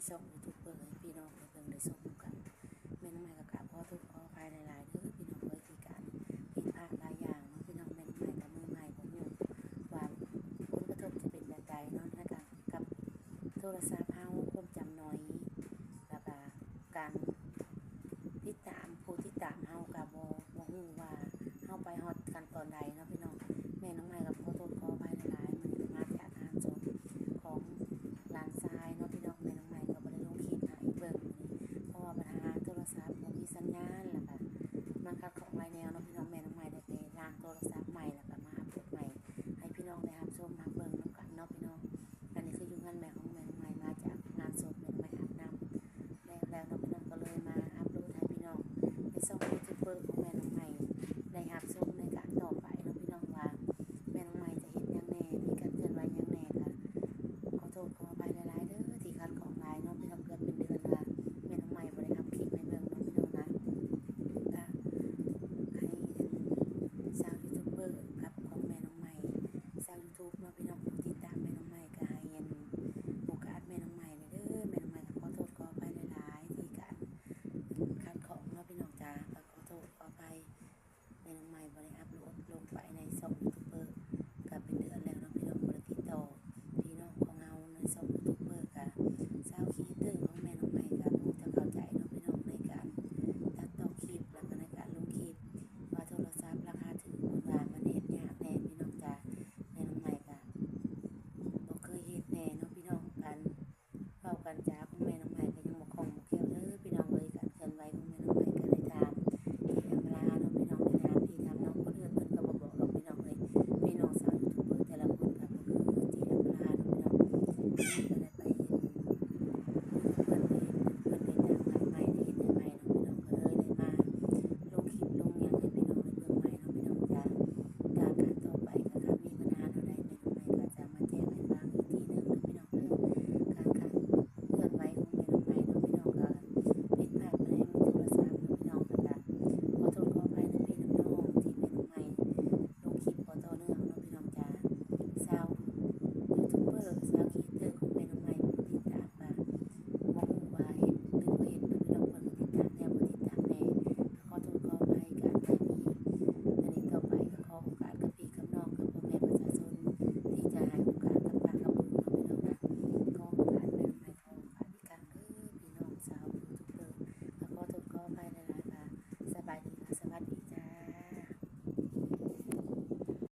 ຊ່ອງຢູທູບເບີໃຫ້ພີ່ນ້ອງໄດ້ເບິ່ງໄດ້ຊົມນຳກັນ. ແມ່ນ້ອງໃໝ່ກໍກາບຂໍໂທດຂໍອະໄພຫຼາຍໆເດີພີ່ນ້ອງເອີຍ ທີ່ການຜິດພາດຫຼາຍຢ່າງເນາະ ພີ່ນ້ອງ. ແມ່ນ້ອງໃໝ່ກໍມືໃໝ່ ບໍ່ຮູ້ວ່າຜົນກະທົບຈະເປັນແບບໃດເນາະ ໃນການກັບໂທລະສັບ